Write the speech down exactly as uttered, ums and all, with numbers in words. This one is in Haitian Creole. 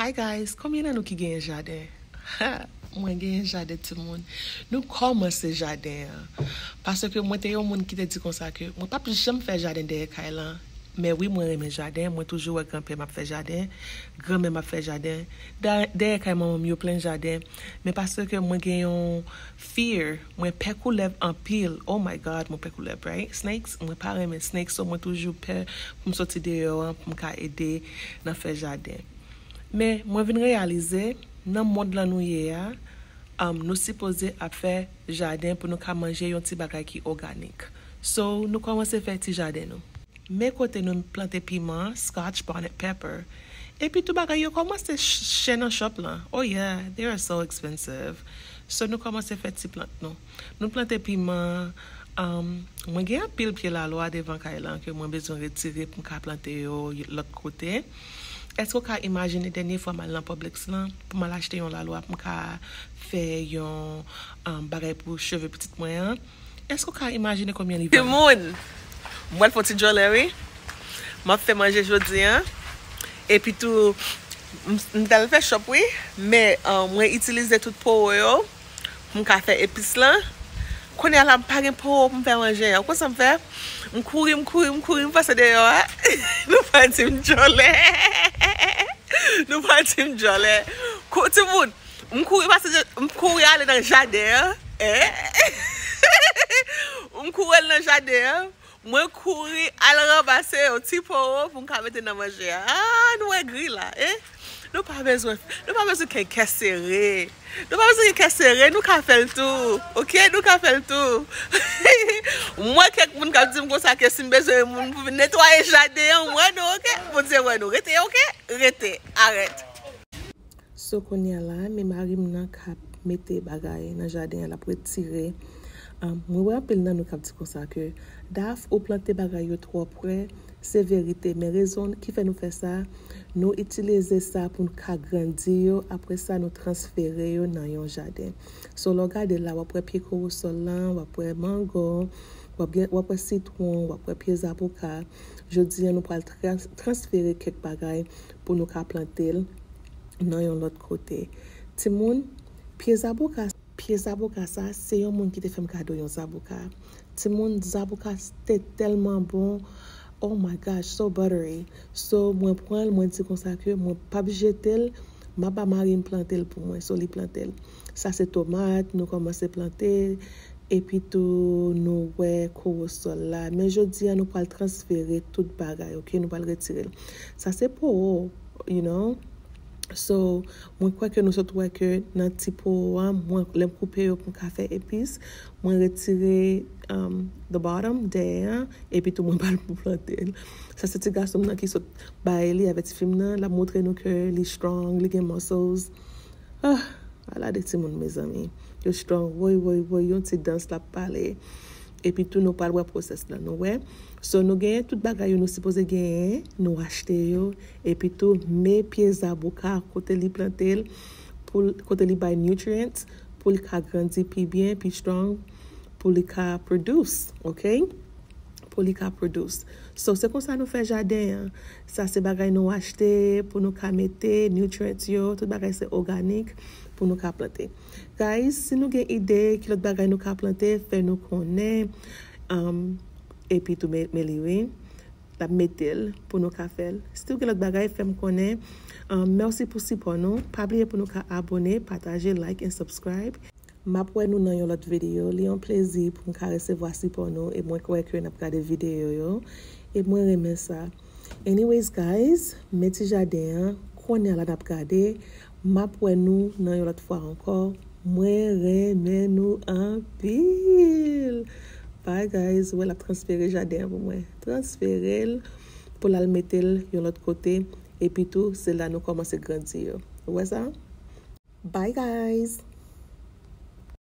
Hi guys, konbyen nan nou ki genyen jaden? Ha, mwen genyen jaden, timoun. Nou kòmanse jaden an. Paske mwen te yon moun ki te di konsa ke mwen p ap janm fè jaden dèyè kay lan. Men wi, mwen renmen jaden. Mwen toujou wè granpè m ap fè jaden, granmè m ap fè jaden. Da- Dèyè kay manman m yo plen jaden. Men paske mwen gen yon fear, mwen pè koulèv anpil. Oh my God, mwen pè koulèv, right? Snakes, mwen pa renmen snakes, so mwen toujou pè pou m soti deyò an, pou m ka ede nan fè jaden. Men, mwen vin reyalize, nan mond lan nou ye a, um, nou sipoze ap fè jaden pou nou ka manje yon ti bagay ki òganik. So, nou kòmanse fè ti jaden nou. Men kote nou plante piman, scotch bonnet pepper. Epi tou bagay yo kòmanse ch- chè nan shop lan. Oh yeah, they are so expensive. So, nou kòmanse fè ti plant nou. Nou plante piman. Um, mwen gen anpil pye lalwa devan kay lan ke mwen bezwen retire pou m ka plante yo lòt kote. Èske w ka imajine dènye fwa m al nan Publix lan pou m al achte yon lalwa pou m ka fè yon um, bagay pou cheve pitit mwen an? Èske w ka imajine konbyen li vann? Timoun, m pral fè yon ti djòlè, wi. M ap fè manje jodi an. Epi tou, m, m t al fè shop, wi. Men, um, mwen itilize tout powo yo pou m ka fè epis lan. Kounye a la, m pa gen powo pou m fè manje an. Ou konn sa m fè? M kouri, m kouri, m kouri, m pase deyò a. Nou pa di m djòlè. Nou pa di m djòlè. Ko- Timoun, m kouri pase, m kouri ale nan jaden an. Eh? M kouri al nan jaden an. Mwen kouri al ranmase yon ti powo pou m ka mete nan manje a. Ah, nou wè gri la, eh? Nou pa bezwen, nou pa bezwen gen kè sere. Nou pa bezwen gen kè sere, nou ka fè l tou. Ok, nou ka fè l tou. M wè kèk moun k ap di m konsa ke si m bezwen moun pou vin netwaye jaden an, m wè nou, ok? Bondye wè nou. Rete, ok? Rete. Arèt. So, kounye a la, men mari m nan k ap mete bagay nan jaden an, l ap retire. Um, mwen wè anpil nan nou k ap di konsa ke, Daph, ou plante bagay yo twò pre. Se verite, men rezon ki fè nou fè sa, nou itilize sa pou n ka grandi yo, apre sa nou transfere yo nan yon jaden. So, lè w gade la, w ap wè pye kowosòl lan, w ap wè mango, w ap gen, w ap wè sitwon, w ap wè pye zaboka. Jodi a, nou pral trans- transfere kèk bagay pou nou ka plante l nan yon lòt kote. Timoun, pye zaboka, pye zaboka sa, se yon moun ki te fè m kado yon zaboka. Timoun, zaboka te tèlman bon. Oh my gosh, so buttery. So, mwen pran l, mwen di konsa ke mwen p ap jete l, m ap ba mari m plante l pou mwen. So, li plante l. Sa se tomat, nou kòmanse plante. Epi tou, nou wè kowosòl la. Men jodi a, nou pral transfere tout bagay, ok? Nou pral retire l. Sa se powo, you know? So, mwen kwè ke nou sot wè ke nan ti powo a, mwen, lè m koupe yo pou m ka fè epis, mwen retire um, the bottom, dèyè an, epi tou mwen ba l pou plante l. Sa se ti gason m nan ki sot bay li avè tifi m nan, l ap montre nou ke li strong, li gen muscles. Ah, ala de timoun, mezanmi. Yo strong, woy, woy, woy, yon ti dans l ap pale. Epi tou nou pral wè pwosès la, nou wè. So, nou genyen tout bagay yo nou sipoze genyen, nou achte yo. Epi tou, men pye zaboka kote li plante l, pou l- kote li bay nutrients, pou li ka grandi pi byen, pi strong, pou li ka produce, ok? Pou li ka produce. So, se konsa nou fè jaden an. Sa se bagay nou achte pou nou ka mete nutrients yo, tout bagay se òganik pou nou ka plante. Guys, si nou gen ide ki lòt bagay nou ka plante, fè nou konnen. Um, epi tou, men, men li, wi. L ap mete l pou nou ka fè l. Si w gen lòt bagay, fè m konnen. Um, mèsi pou sipò nou. Pa bliye pou nou ka abone, pataje, like and subscribe. M ap wè nou nan yon lòt videyo. Li yon plezi pou m ka resevwa sipò nou e mwen kwè ke n ap gade videyo yo. E mwen renmen sa. Anyways, guys, men ti jaden an, kounye a la n ap gade. M ap wè nou nan yon lòt fwa ankò. Mwen renmen nou anpil. Bye, guys. Wè, l ap transfere jaden an pou mwen. Transfere l pou l al mete l yon lòt kote. Epi tou, se la nou kòmanse grandi yo. Ou wè sa? Bye, guys.